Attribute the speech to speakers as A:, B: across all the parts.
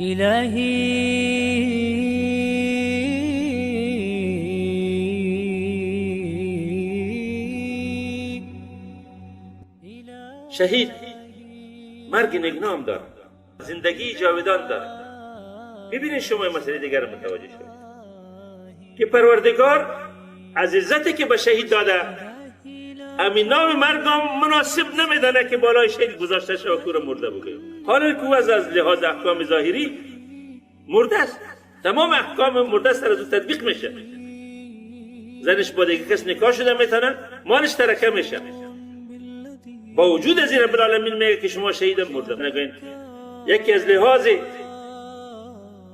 A: إلهي
B: شهید مرگ نگنام دارد، زندگی جاودان دارد. ببینید شما مسئله دیگر متوجه شوید که پروردگار از عزتی که به شهید داده امین نام مرگم مناسب نمیدانه که بالای شهید گذاشته شود که او را مرده بگویم. حالا که او از لحاظ احکام ظاهری مرده است، تمام احکام مرده است از او تطبیق میشه. زنش با دیگه کس نکاح شده میتونه، مالش ترکه میشه. با وجود از این رب العالمین میگه که شما شهید مرده نگوین. یکی از لحاظ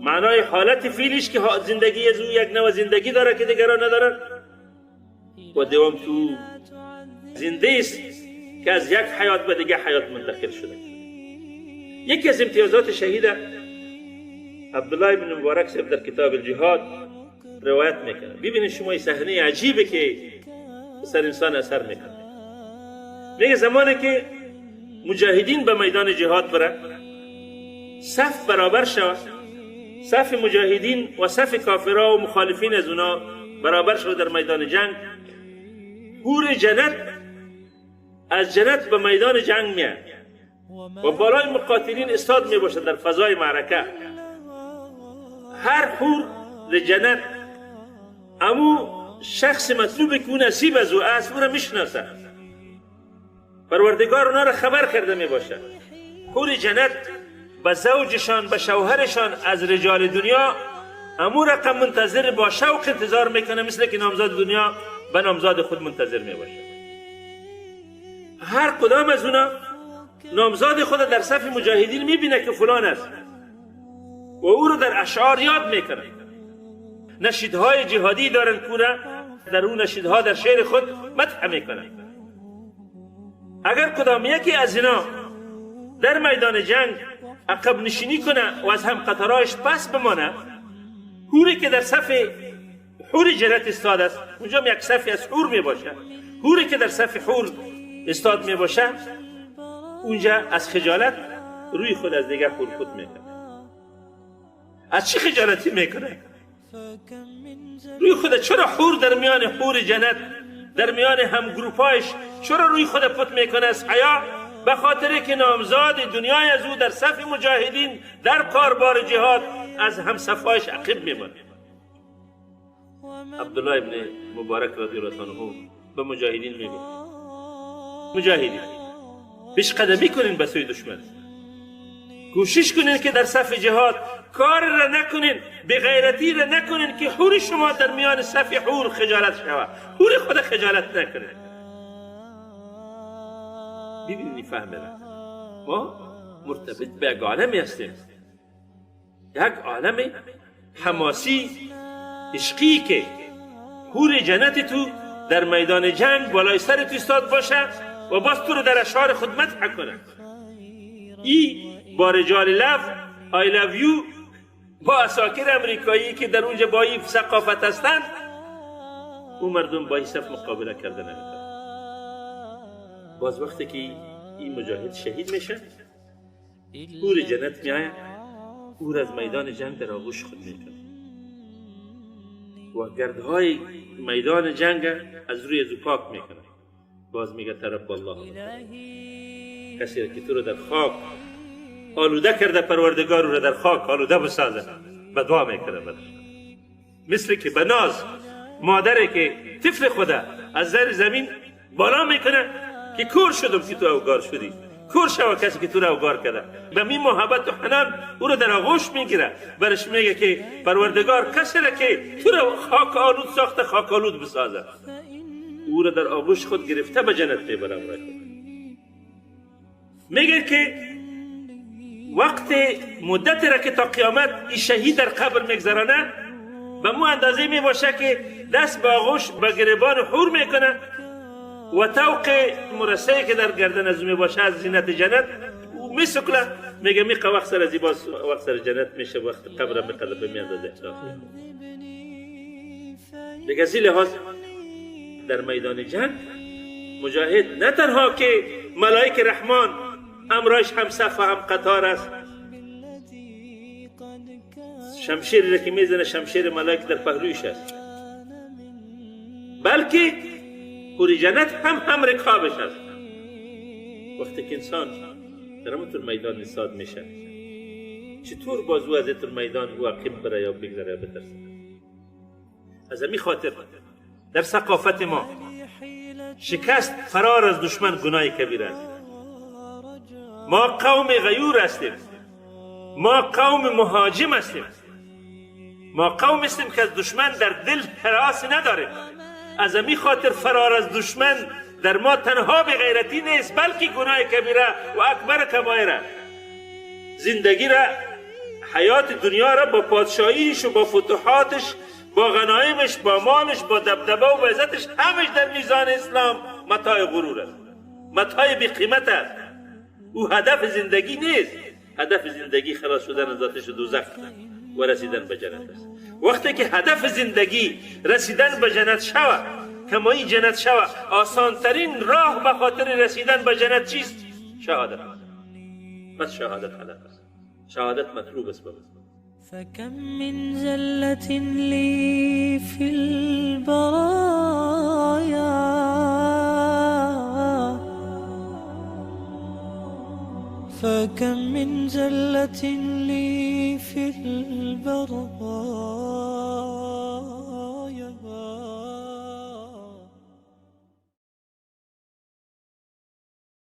B: معنای حالت فیلش که زندگی از او یک نوع زندگی داره که دیگران ندارن، و دوم تو زنده است که از یک حیات به دیگه حیات منتقل شده. یکی از امتیازات شهید عبدالله بن مبارک صاحب در کتاب الجهاد روایت میکنه. ببینید شما این صحنه عجیبه که سر انسان اثر میکنه. میگه زمانی که مجاهدین به میدان جهاد بره، صف برابر شود، صف مجاهدین و صف کافرها و مخالفین از اونا برابر شود در میدان جنگ، حور جنت از جنت به میدان جنگ میاد و بالای مقاتلین استاد می باشد در فضای معرکه. هر حور جنت امو شخص مطلوب که او نصیب از او است او را میشناسه، پروردگار اونا را خبر کرده می باشه. حور جنت به زوجشان، به شوهرشان از رجال دنیا امو رقم منتظر با شوق انتظار میکنه، مثل که نامزاد دنیا به نامزاد خود منتظر می باشه. هر کدام از اونا نامزاد خود در صف مجاهدین میبینه که فلان است و او رو در اشعار یاد میکنه. نشیدهای جهادی دارن کوره در اون نشیدها در شعر خود مدح میکنه. اگر کدام یکی از اینا در میدان جنگ عقب نشینی کنه و از هم قطارایش پس بمانه، حوری که در صف حور جنت استاد است، اونجا یک صفی از حور می باشه، حوری که در صف حور استاد می باشه اونجا از خجالت روی خود از دیگر حور خود میکنه. از چی خجالتی میکنه؟ روی خود چرا حور در میان حور جنت، در میان هم گروپایش چرا روی خود پت میکنه از حیا؟ به خاطر که نامزاد دنیای از او در صف مجاهدین در کاربار جهاد از هم صفایش عقب میمانه. عبدالله ابن مبارک رضی الله عنه به مجاهدین میگه مجاهدین پیش قدمی کنین به سوی دشمن، کوشش کنین که در صف جهاد کار را نکنین، بغیرتی را نکنین که حور شما در میان صف حور خجالت شود، حور خود خجالت نکنین. ببینید فهم را ما مرتبط به یک عالمی هستیم، یک عالم حماسی عشقی که حور جنت تو در میدان جنگ بالای سر تو استاد باشه و باز تو رو در اشعار خود مدح کنه. ای با رجال love I love you با عساکر امریکایی که در اونجا با این ثقافت هستند، او مردم با این صف مقابله کرده نمیتونن. باز وقتی که این مجاهد شهید میشه، حور جنت میآید، او از میدان جنگ در آغوش خود میکنه و گردهای میدان جنگ از روی از پاک میکنه. باز میگه ترب الله، کسی که تو رو در خاک آلوده کرده پروردگار او رو در خاک آلوده بسازه، بدعا میکنه برش. مثل که به ناز مادره که طفل خوده از زیر زمین بالا میکنه که کور شدم که تو اوگار شدی، کور شو کسی که تو رو اوگار کرده. به می محبت و حنان او رو در آغوش میگیره، برش میگه که پروردگار کسی را که تو رو خاک آلود ساخته خاک آلود بسازه، او رو در آغوش خود گرفته به جنت میبره. میگه که وقت مدت را که تا قیامت این شهید در قبر میگذرانه به مو اندازه میباشه که دست به آغوش به گریبان حور میکنه و طوق مرصعی که در گردن از او میباشه از زینت جنت او میسکله. میگه میقه وقت سر از باز وقت سر جنت میشه، وقت قبر میقدر به می اندازه احساس. دیگه از این لحاظ در میدان جنگ مجاهد نه تنها که ملائک رحمان همراهش هم صف و هم قطار است، شمشیر را که میزنه شمشیر ملائک در پهلویش است، بلکه حور جنت هم رکابش است. وقتی که انسان در همونطور میدان ایستاد میشه، چطور باز او از اینطور میدان او عقیم بره یا بگذره یا بترسه؟ از همین خاطر در ثقافت ما شکست، فرار از دشمن گناه کبیر است. ما قوم غیور هستیم، ما قوم مهاجم هستیم، ما قوم هستیم که از دشمن در دل هراس نداریم. از همین خاطر فرار از دشمن در ما تنها به غیرتی نیست، بلکه گناه کبیره و اکبر کبایره. زندگی را، حیات دنیا را با پادشاهیش و با فتوحاتش، با غنایمش، با مالش، با دبدبه و عزتش، همش در میزان اسلام متاع غرور است، متاع بی قیمت است. او هدف زندگی نیست. هدف زندگی خلاص شدن از آتش دوزخ و رسیدن به جنت است. وقتی که هدف زندگی رسیدن به جنت شود، کمایی جنت شود، آسان ترین راه به خاطر رسیدن به جنت چیست؟ شهادت. پس شهادت هدف است، شهادت مطلوب است.
A: فكم من زلة لي في البرايا، فكم من زلة لي في البرايا.